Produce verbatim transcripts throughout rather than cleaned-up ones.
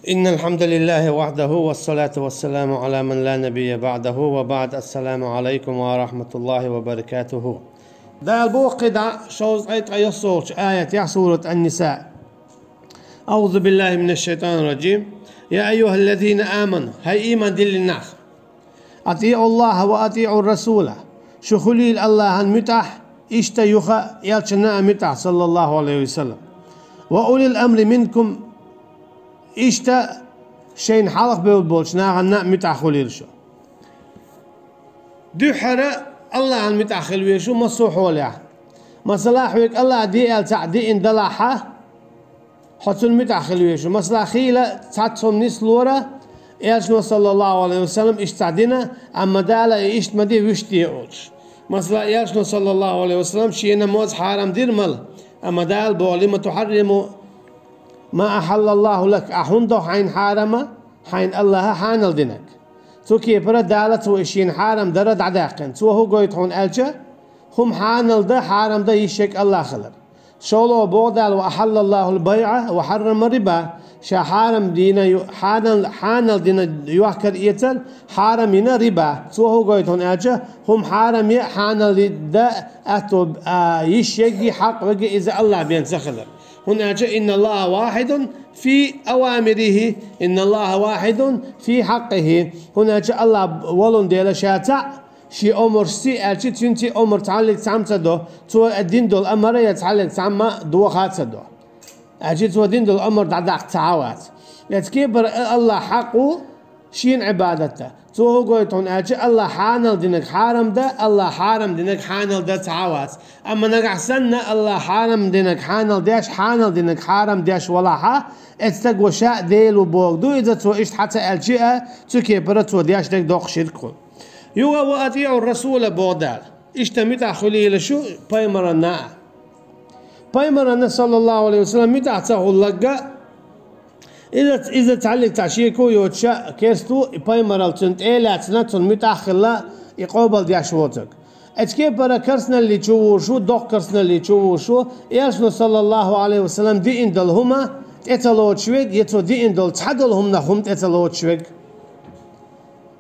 إن الحمد لله وحده والصلاة والسلام على من لا نبي بعده وبعد. السلام عليكم ورحمة الله وبركاته. Дала боху кхидӀа шовзткъе ткъайоьссолгӀачу аятехь, сурат Ан-Ниса. أعوذ بالله من الشيطان الرجيم. يا أيها الذين آمنوا, хӀай ийман диллина нах. أطيعوا الله وأطيعوا الرسول. Шу хуьлийла Аллахьан муьтӀахь, иштта юха элчанна а муьтӀахь, саллаллаху алейхи ва саллям. وأولي الأمر منكم. Иштта шайна хьалха бевлла болчу нахана а муьтӀахь хуьлийла шу. Дуьххьара Аллахьан муьтӀахь хила везаш ву массо а хьолехь. Масала, хьоьга Аллахьа де аьлла цхьаъ диъна далахьа, хьо цунна муьтӀахь хила везаш ву. Масала, хийла цхьацца хӀума нислора, элчано, саллаллаху алейхи ва саллям, иштта цхьаъ дина, амма Дала и иштта ма де, вуьшта де олуш. Масала, элчано, саллаллаху алейхи ва саллям, шена моз хьарам дира мала, амма Дала боху: «لم تحرم ما أحل الله لك», ахьа хӀунда до хьайна хьарама, хьайна Аллахьа хьанал динарг? Цу кепара Дала цо и шена хьарам дара дӀадаьккхина. Цо хӀун гойту хьуна аьлча, хӀума хьанал дан, хьарам дан йиш ерг Аллахь хилар. ШолгӀа боху Дала: «وأحل الله البيع وحرم الربا». Ша хьарам дина ю-, хьанал, хьанал дина йохкар-эцар, хьарам йина риба. Цо хӀун гойту хьуна аьлча, хӀума хьарам е а, хьанал дан а, атто, а, йиш ерг а, хьакъ верг а иза Аллахь бен ца хилар. ХӀунда аьлча: «إن الله واحد في أوامره، إن الله واحد في حقه». ХӀунда аьлча Аллахь волун Дела ша цхьаъ, шен омрашций аьлча, цуьнций омра цхьаллиг цхьаьна ца до, цо дина долу омра я цхьаллиг цхьамма доха а ца до. Аьлча цо дина долу омра дӀадаккха цхьа а вац. Эцу кепара Аллахь хьакъ ву шена Ӏибадат дан. Цо хӀун гойту хьуна аьлча, Аллахь хьанал динарг хьарам дан, Аллахь хьарам динарг хьанал дан цхьа а вац. Амма нагахь санна Аллахь хьарам динарг хьанал деш, хьанал динарг хьарам деш валахьа, эцу стага ша а Дела ву бохург ду иза, цо иштта хьан ца аьлча а, цу кепара цо деш дерг доккха ширк хуьлу. Юха: «وأطيعوا الرسول», боху Дала. Иштта муьтӀахь хуьлийла шу пайхамарна а. Пайхамарна, саллаллаху алейхи ва саллям, муьтӀахь ца хиларг а, иза, иза цхьаллиг цхьа шеко а йоцуш, керста ву, и пайхамаралла цунна тӀе а лаьцна, цунна муьтӀахь а хилла, и къобалдеш воцург. Эцу кепара керстаналли чу вуьйш ву, доккха керстаналли чу вуьйш ву, элчано, саллаллаху алейхи ва саллям, диъна долу хӀума тӀе ца лоцуш верг, я цо диъна долу цхьадолу хӀуманах хӀума тӀе ца лоцуш верг.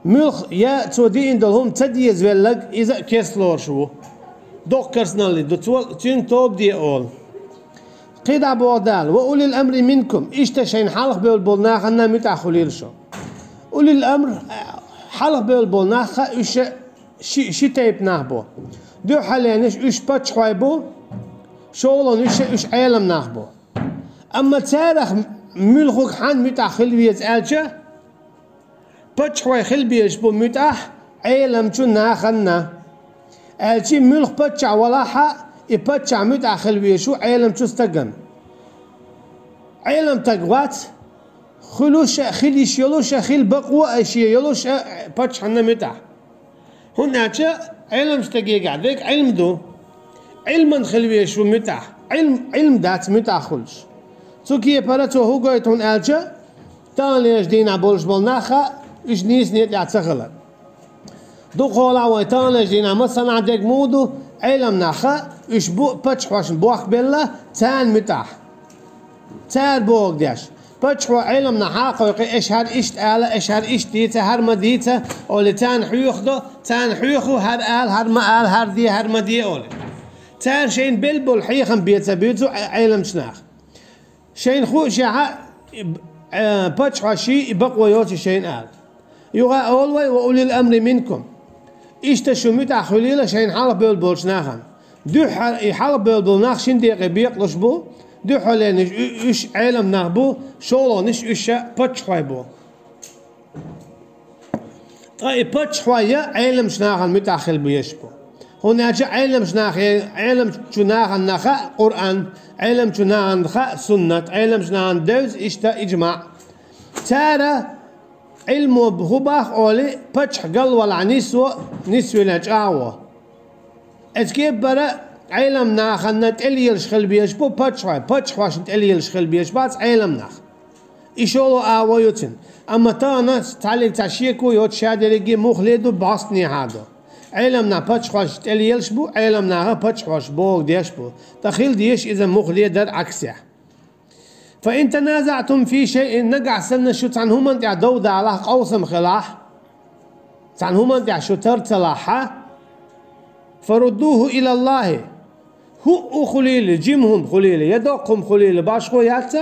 Муьлхха я цо диъна долу хӀума ца дезавелларг, иза а керста лоруш ву. Доккха керстаналли ду цо, цуьнга тоба де олу. КхидӀа боху Дала: «وأولي الأمر منكم», иштта шайна хьалха бевлла болу нахана а муьтӀахь хуьлийла шу. Улил амр, хьалха бевлла болу нах а, уьш ши, ши тайпа нах бу. Дуьххьаленаш уьш паччахьой бу, шолгӀанаш уьш Ӏелам нах бу. Амма царах муьлххачу хьан муьтӀахь хила веза аьлча, паччахьой хила безаш бу муьтӀахь Ӏеламчу нахана. Аьлча муьлхха паччахь валахь а, и паччахь муьтӀахь хила везаш ву Ӏеламчу стагана. Ӏелам стаг вац, хуьлуш а, хила йиш йолуш а, хила бакъо а шен йолуш а паччахьна муьтӀахь. ХӀунда аьлча Ӏелам стагегахь дерг Ӏилма ду. Ӏилман хила везаш ву муьтӀахь. Ӏилм, Ӏилма дац муьтӀахь хуьлуш. Цу кепара цо хӀун гойту хьуна аьлча, таханлерчу дийнахь болуш болу нах а, уьш нийсане тӀехь ца хилар. Дукхахьолахь вайн таханлерчу дийнахь массанхьа дерг муха ду, Ӏелам нах а, уьш бу паччахьошна бохк белла, царна муьтӀахь. Цара бохург деш. Паччахьо Ӏелам нах хьакхойкху, аша хӀара иштта ала, аша хӀара иштта дийца, хӀара ма дийца, олий, царна хьоьху до, царна хьоьху, хӀара ала, хӀара ма ала, хӀара де, хӀара ма де, олий. Цара шайна белла болу хьехам бен ца буьйцу Ӏе-, Ӏеламчу наха. Шайна хууш а, э, паччахьошна и бакъо йоцу шайна ала. Юха олу вай: «Ва улил амри минкум». Иштта шу муьтӀахь хуьлийла шайна хьалха бевлла болчу нахана. Дуьххьара и хьалха бевлла болу нах шина декъе бекъалуш бу, дуьххьаленаш у-, уьш Ӏелам нах бу, шолгӀанаш уьш паччахьой бу. Ткъа и паччахьой я Ӏеламчу нахана муьтӀахь хила безаш бу. ХӀунда аьлча Ӏеламчу нахе-, Ӏеламчу нахана хаьа Къуръан, Ӏеламчу нахана хаьа суннат, Ӏеламчу нахана девза иштта иджмаъ. Цара Ӏилмо хӀун боху олий, паччахь галвалахь нисво, нисвелла чӀагӀо. Эцу кепара Ӏелам нахана тӀелелаш хила безаш бу паччахьой, паччахьошна тӀелелаш хила безаш бац Ӏелам нах. И шолгӀа агӀо ю цуьнан. Амма тахана цхьаллиг цхьа шеко йоцуш, ша дерриге муха ле ду, бӀостанехьа ду. Ӏелам нах паччахьошна тӀелелаш бу, Ӏелам наха паччахьош бохург деш бу. Ткъа хила дезаш иза муха ле дара Ӏаксехь. فإن تنازعتم في شيء, нагахь санна шу цхьана хӀуман тӀехь дов далахь, къовсам хилахь, цхьана хӀуман тӀехь шу тар ца лахь, فردوه إلى الله. ХӀуъу хулийла, жима хӀума хулийла, я доккха хӀума хулийла, башхо яц,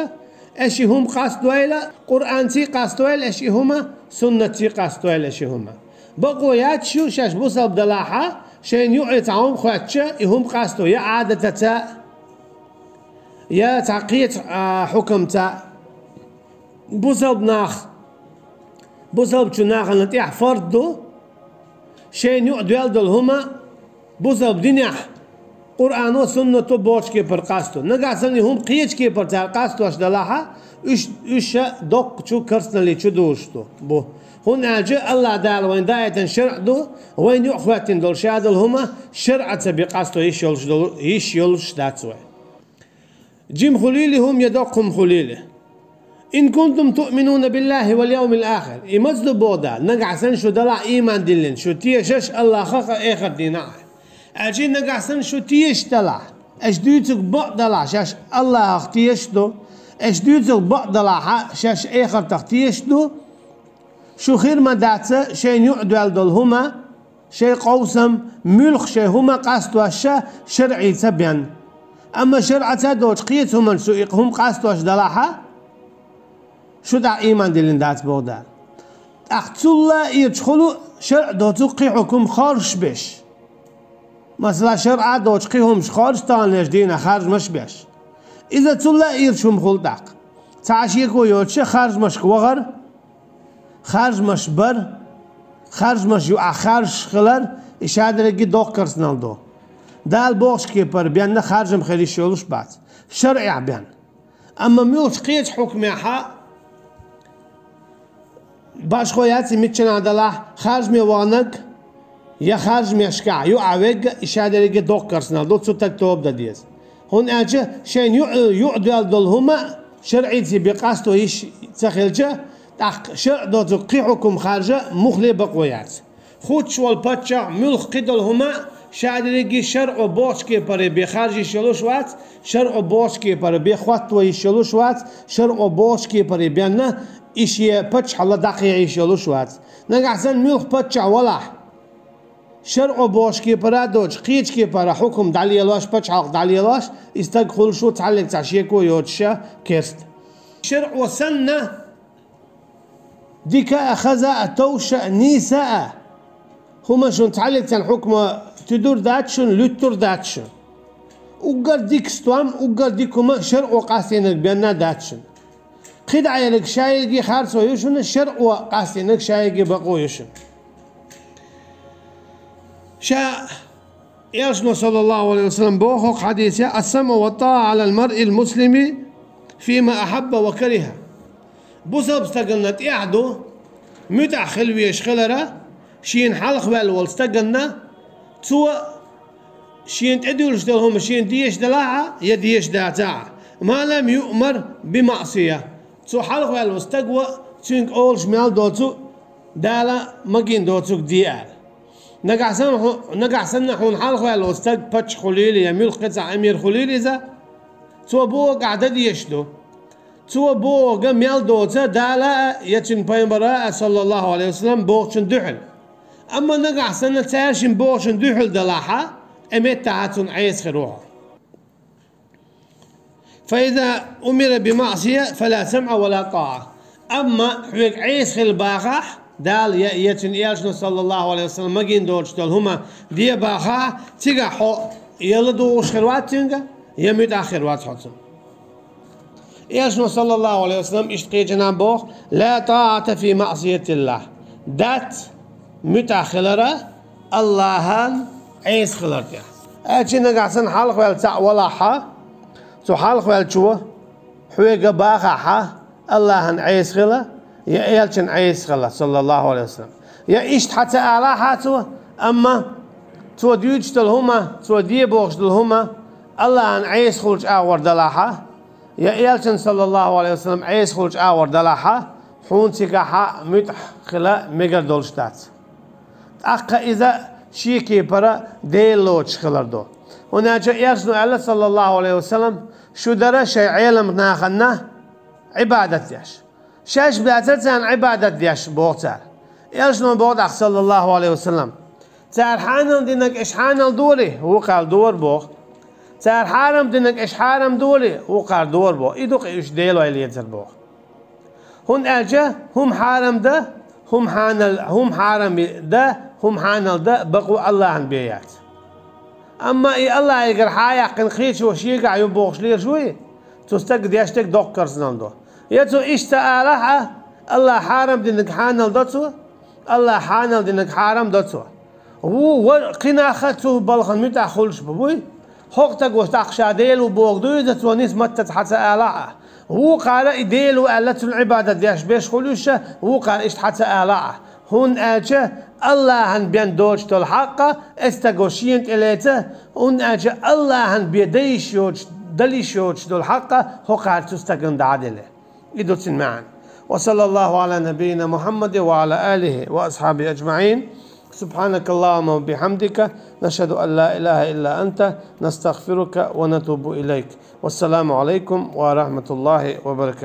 аша и хӀума къастадойла, Къуръанций къастадойла аша и хӀума, суннатций къастадойла аша и хӀума. Бакъо яц шу шаьш бусалба далахь, шайна юкъе цхьа хӀума хоьттича, и хӀума къасто, я Ӏадатаца, я цхьа кхечу, а, хьукамца. Бусалба нах, бусалбачу нахана тӀехь фард ду, шайна юкъа доьлла долу хӀума бусалба динехь Къуръано, суннато бохучу кепара къасто. Нагахь санна и хӀума кхечу кепара цара къастош далахь, уьш, уьш ша доккхачу карсналлин чу дузуш ду, бу. ХӀунда аьлча АллахӀ Дала вайна даийтина шарӀ ду, вайна юкъахӀоьттина долу шадолу хӀума шарӀаца бен къасто йиш йолуш долу, йиш йолуш дац вай. Жима хулийла и хӀума, я доккха хӀума хулийла. إن كنتم تؤمنون بالله واليوم الآخر. И маца ду боху Дала, нагахь санна шу далахь ийман диллина, шу тешаш АллахӀах а, эхарт дийнахь а. Аьлча нагахь санна шу тешаш далахь, аша дуьйцург бакъ далахь, шаьш АллахӀах тешаш ду, аша дуьйцург бакъ далахь, шаьш эхартах тешаш ду, шу хир ма дац шайна юкъа доьлла долу хӀума, шайн къовсам, муьлхха шайн хӀума къастош ша шарӀица бен. Амма шарӀаца доцу кхечу хӀуманца шу и хӀума къастош далахь, шу тӀаккха ийман диллина дац боху Дала. ТӀаккха цул а ирча хуьлу шарӀ доцу кхин хьукам хоржуш беш. Масала, шарӀа доцу кхин хӀумаш хоржуш таханлерчу дийнахь харжамаш беш. Иза цул а ирча хӀума хуьлу тӀаккха. Цхьа а шеко йоцуша харжамашка вахар, харжамаш бар, харжамаш юкъахь харжаш хилар, и шадерриге доккха карсналла ду. Дала бохучу кепара бенна харжам хир йиш йолуш бац, шарӀехь бен. Амма муьлххачу кхечу хьукмехь башхо яц и миччанхьа далахь, харжаме ваханарг, я харжамашкахь юкъахь верг а, и шадерриге доккха карсналла ду, цу стага тоба дан деза. ХӀунда аьлча шайна юкъа, юкъа доьлла долу хӀума а шарӀица бен къасто йиш ца хилча, тӀаккха шарӀ доцург кхин хьукам харжа муххале бакъо яц. Хуьттуш волу паччахь муьлхха кхидолу хӀума а шадерриге шарӀо бохучу кепара бен харжа йиш йолуш вац, шарӀо бохучу кепара бен хӀотто йиш йолуш вац, шарӀо бохучу кепара бенна и шен паччахьалла дӀакхехьа йиш йолуш вац. Нагахь санна муьлхха паччахь валахь, шарӀо бохучу кепара а доцуш, кхечу кепара хьукам дӀалелош, пачхьалкх дӀалелош, и стаг хуьлуш ву цхьаллиг цхьа шеко йоцуша керста. ШарӀо санна, дика а, хаза а, товш а, нийса а хӀума шуна цхьаллиг цхьана хьукма туьдур дац шуна, луьттур дац шуна. Уггар дика стом, уггар дика хӀума шарӀо къастийнарг бенна дац шуна. КхидӀа ерриг шайгахь харцо ю шуна, шарӀо къастийнарг шайгахь бакъо ю шуна. Ша Элчано, саллаллаху алейхи ва саллям, боху хьадисе: «السمع والطاعة على المرء المسلم فيما أحب وكره». Бусалба стагана тӀехь ду, муьтӀахь хила везаш хилара, шена хьалхаваьлла волу стагана, цо шена тӀедуьллуш долу хӀума шена дезаш далахь а, я дезаш дацахь а, «ما لم يؤمر بمعصية». Цо хьалхаваьлла волу стага, цуьнга олуш мел доцу, Дала магийна доцург де аьлла. Нагахь санна хьу-, нагахь санна хьуна хьалхаваьлла волу стаг паччахь хуьлийла я муьлхха кхин цхьа амир хуьлийла иза, цо бохург ахь дан дезаш ду. Цо бохург мел доцу Дала а, я цуьнан пайхамара а, саллаллаху алейхи ва саллям, бохучун дуьхьал. Амма нагахь санна цаьршимма бохучун дуьхьал далахь а, тӀеметтахь а цунна Ӏеса хир ву хьо. «فإذا أمر بمعصية فلا سمع ولا طاعة». Амма хьоьга Ӏеса хила бахахь, Дала я, я цуьнан Элчано, саллаллаху алейхи ва саллям, магийна доцуш долу хӀума де бахахь, цигахь хьо я ладугӀуш хир вац цуьнга, я муьтӀахь хир вац хьо цунна. Элчано, саллаллаху алейхи ва саллям, иштта кхечанхьа боху: «لا طاعة في معصية الله». Дац муьтӀахь хилара АллахӀан Ӏеса хилар тӀехь. Аьлча нагахь санна хьалхаваьлла цхьаъ валахь а, цу хьалхаваьллачо хьоьга бахахь а, АллахӀан Ӏеса хила, я Элчан Ӏеса хила, саллаллаху алейхи ва саллям. Я иштта хьан ца алахь а цо, амма цо дуьйцуш долу хӀума, цо де бохуш долу хӀума АллахӀан Ӏеса хуьлучу агӀор далахь а, я Элчан, саллаллаху алейхи ва саллям, Ӏеса хуьлучу агӀор далахь а, хьуна цигахь а муьтӀахь хила мегар долуш дац. ТӀаккха иза шен кепара Дела лоцуш хилар ду. ХӀунда аьлча Элчано аьлла, саллаллаху алейхи ва саллям: «Шу дара шайн Ӏеламнахана Ӏибадат деш. Шаьш бацара царна Ӏибадат деш, боху цара. Элчано боху тӀаккха, саллаллаху Ӏалайхи ва саллам: «Цара хьанал динарг аша хьанал дори, вукхара дора», боху. «Цара хьарам динарг аша хьарам дори, вукхара дора», боху. И ду-кх уьш Делой лецар, боху. ХӀунда аьлча хӀума хьарам дан, хӀума хьанал, хӀума хьарам дан, хӀума хьанал дан бакъо Аллахьан бен яц. Амма и Аллахьигара хьаяьккхина кхечо шегахь ю бохуш лелаш вуй, цу стага деш дерг доккха-персонал ду. Я цо иштта ца алахь а, Аллахьа хьарам динарг хьанал до цо, Аллахьа хьанал динарг хьарам до цо. Ву ва кхин нах а цу балхана муьтӀахь хуьлуш бу буй. ХӀокху стага тӀаккха ша Дела ву бохург ду иза, цо нисматтаца хьа ца алахь а. Вукхара и Дела ву аьлла, цунна Ӏибадат деш берш хуьлуш а, вукхара иштта хьа ца алахь а. ХӀунда аьлча Аллахьан бен доцуш долу хьакъ а оцу стага шена тӀе леца, хӀунда аьлча Аллахьан бен дан йиш йоцуш, дала йиш йоцуш долу хьакъ а хӀокхара цу стагана дӀа а делла. И ду цуьнан маьӀна. وصلى الله على نبينا محمد وعلى آله وأصحابه أجمعين. سبحانك اللهم وبحمدك، نشهد أن لا إله إلا أنت، نستغفرك ونتوب إليك. والسلام عليكم ورحمة الله وبركاته.